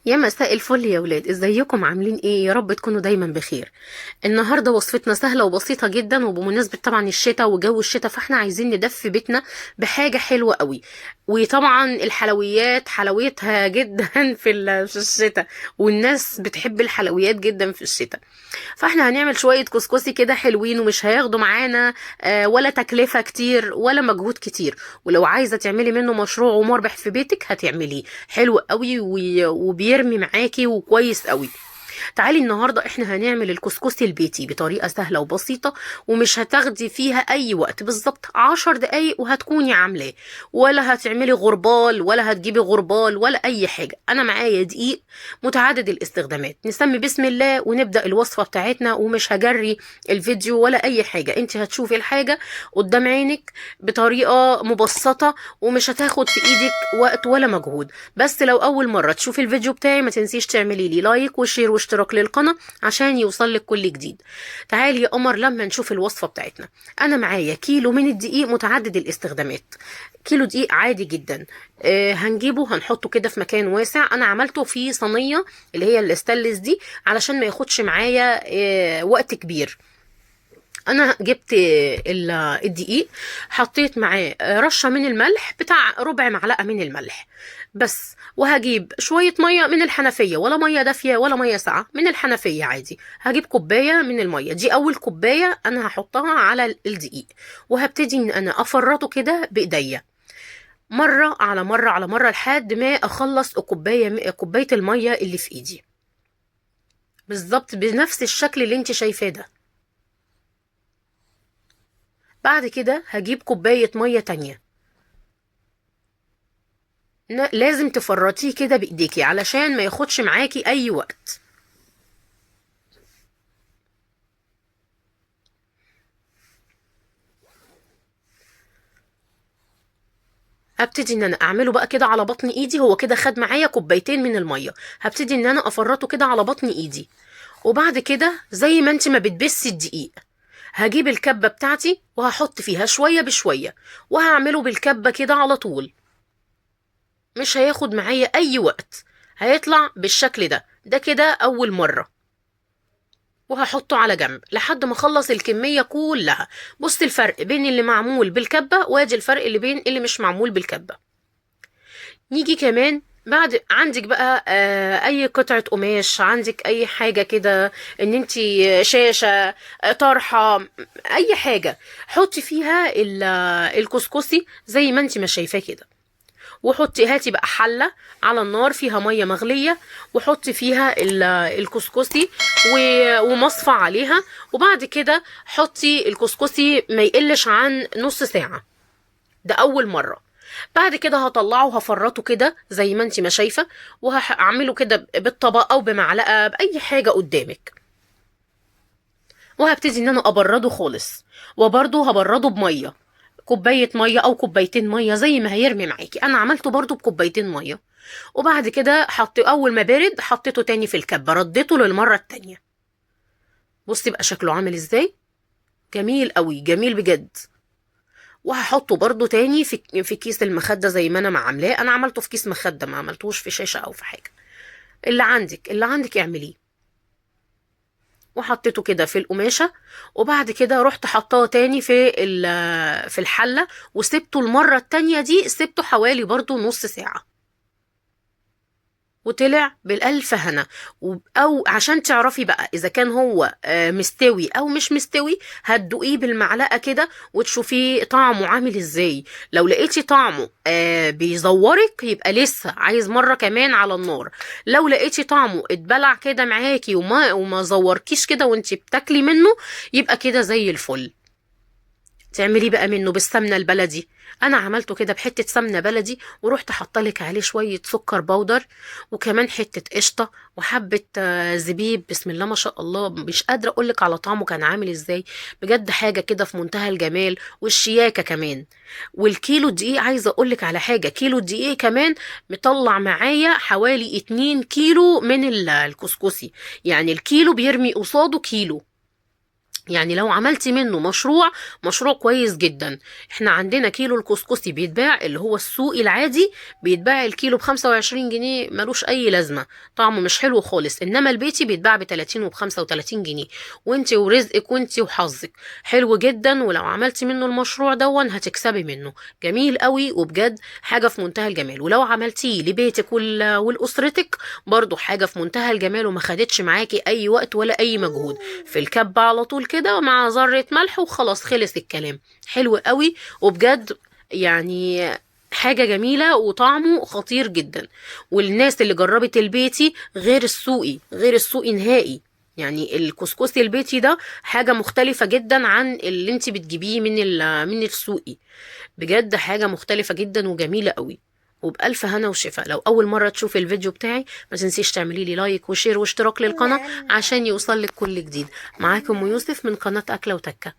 يا مساء الفل يا ولاد، ازيكم؟ عاملين ايه؟ يا رب تكونوا دايما بخير. النهارده وصفتنا سهلة وبسيطة جدا، وبمناسبة طبعا الشتاء وجو الشتاء فاحنا عايزين ندفي بيتنا بحاجة حلوة قوي. وطبعا الحلويات حلاوتها جدا في الشتاء، والناس بتحب الحلويات جدا في الشتاء. فاحنا هنعمل شوية كسكسي كده حلوين، ومش هياخدوا معانا ولا تكلفة كتير ولا مجهود كتير. ولو عايزة تعملي منه مشروع ومربح في بيتك هتعمليه حلو قوي وبيرمي معاكي وكويس قوي. تعالي النهاردة احنا هنعمل الكسكسي البيتي بطريقة سهلة وبسيطة، ومش هتاخدي فيها اي وقت، بالظبط 10 دقايق وهتكوني عاملاه، ولا هتعملي غربال ولا هتجيبي غربال ولا اي حاجة. انا معايا دقيق متعدد الاستخدامات، نسمي بسم الله ونبدأ الوصفة بتاعتنا، ومش هجري الفيديو ولا اي حاجة، انت هتشوفي الحاجة قدام عينك بطريقة مبسطة، ومش هتاخد في ايدك وقت ولا مجهود. بس لو اول مرة تشوفي الفيديو بتاعي ما تنسيش تعملي لي like و share واشتراك للقناة عشان يوصلك كل جديد. تعالي يا قمر لما نشوف الوصفة بتاعتنا. انا معايا كيلو من الدقيق متعدد الاستخدامات، كيلو دقيق عادي جدا. هنجيبه هنحطه كده في مكان واسع. انا عملته في صينية اللي هي الاستانلس دي علشان ما ياخدش معايا وقت كبير. انا جبت الدقيق، حطيت معاه رشة من الملح بتاع ربع معلقة من الملح بس، وهجيب شوية مية من الحنفية، ولا مية دافية ولا مية ساقعة، من الحنفية عادي. هجيب كوباية من المية دي، اول كوباية انا هحطها على الدقيق، وهبتدي ان انا افرطه كده بايديا مرة على مرة على مرة لحد ما اخلص كوباية المية اللي في ايدي، بالظبط بنفس الشكل اللي انت شايفاه ده. بعد كده هجيب كوباية مية تانية. لازم تفرطيه كده بايديكي علشان ما ياخدش معاكي اي وقت. هبتدي ان انا اعمله بقى كده على بطن ايدي، هو كده خد معايا كوبايتين من المية، هبتدي ان انا افرطه كده على بطن ايدي. وبعد كده زي ما انت ما بتبسي الدقيق، هجيب الكبة بتاعتي وهحط فيها شوية بشوية، وهعمله بالكبة كده على طول، مش هياخد معايا اي وقت، هيطلع بالشكل ده. ده كده اول مرة، وهحطه على جنب لحد ما اخلص الكمية كلها. بص الفرق بين اللي معمول بالكبة، وادي الفرق اللي بين اللي مش معمول بالكبة. نيجي كمان بعد عندك بقى اي قطعة قماش، عندك اي حاجة كده، ان انتي شاشة، طرحة، اي حاجة حطي فيها الكسكسي زي ما انتي ما شايفاه كده. وحطي، هاتي بقى حلة على النار فيها مية مغلية، وحطي فيها الكسكسي ومصفى عليها. وبعد كده حطي الكسكسي ما يقلش عن نص ساعة، ده أول مرة. بعد كده هطلعه هفرطه كده زي ما انتي ما شايفة، وهعمله كده بالطبق أو بمعلقة بأي حاجة قدامك، وهبتدي ان انا ابرده خالص. وبرده هبرده بمية، كوباية مية او كوبايتين مية زي ما هيرمي معاكي. انا عملته برده بكوبايتين مية. وبعد كده اول ما برد حطيته تاني في الكبة، رديته للمرة التانية. بصي بقى شكله عامل ازاي، جميل قوي، جميل بجد. وهحطه برده تاني في كيس المخدة زي ما انا ما عاملاه. انا عملته في كيس مخدة، ما عملتوش في شاشة او في حاجة. اللي عندك اعمليه. وحطيته كده في القماشة، وبعد كده رحت حطاه تاني في الحلة، وسبته المرة التانية دي سبته حوالي برضو نص ساعة، وطلع بالألف هنا. أو عشان تعرفي بقى إذا كان هو مستوي أو مش مستوي، هتدوقيه بالمعلقة كده وتشوفيه طعمه عامل إزاي. لو لقيتي طعمه بيزورك يبقى لسه عايز مرة كمان على النار. لو لقيتي طعمه اتبلع كده معاكي وما زوركيش كده وانتي بتاكلي منه، يبقى كده زي الفل. تعملي بقى منه بالسمنة البلدي. أنا عملته كده بحتة سمنة بلدي، ورحت حاطة لك عليه شوية سكر بودر، وكمان حتة قشطة، وحبة زبيب. بسم الله ما شاء الله، مش قادرة أقولك على طعمه كان عامل إزاي، بجد حاجة كده في منتهى الجمال والشياكة كمان. والكيلو دقيق عايزة أقولك على حاجة، كيلو دقيق كمان مطلع معايا حوالي 2 كيلو من الكسكسي، يعني الكيلو بيرمي قصاده كيلو. يعني لو عملتي منه مشروع، مشروع كويس جدا. احنا عندنا كيلو الكسكسي بيتباع اللي هو السوقي العادي، بيتباع الكيلو ب25 جنيه، ملوش اي لازمة، طعمه مش حلو خالص. انما البيتي بيتباع ب30 وب35 جنيه، وانت ورزقك وانت وحظك. حلو جدا، ولو عملتي منه المشروع دون هتكسبي منه جميل قوي، وبجد حاجة في منتهى الجمال. ولو عملتيه لبيتك ولأسرتك برضو حاجة في منتهى الجمال، وما خدتش معاكي اي وقت ولا اي مجهود. في الكبة على طول كده مع ذرة ملح وخلاص، خلص الكلام. حلو قوي وبجد، يعني حاجة جميلة وطعمه خطير جدا. والناس اللي جربت البيتي غير السوقي، غير السوقي نهائي. يعني الكسكسي البيتي ده حاجة مختلفة جدا عن اللي انت بتجيبيه من السوقي. بجد حاجة مختلفة جدا وجميلة قوي. وبألف هنا وشفا. لو أول مرة تشوفي الفيديو بتاعي ما تنسيش تعملي لي like و share واشتراك للقناة عشان يوصل لك كل جديد. معاكم أم يوسف من قناة أكلة وتكة.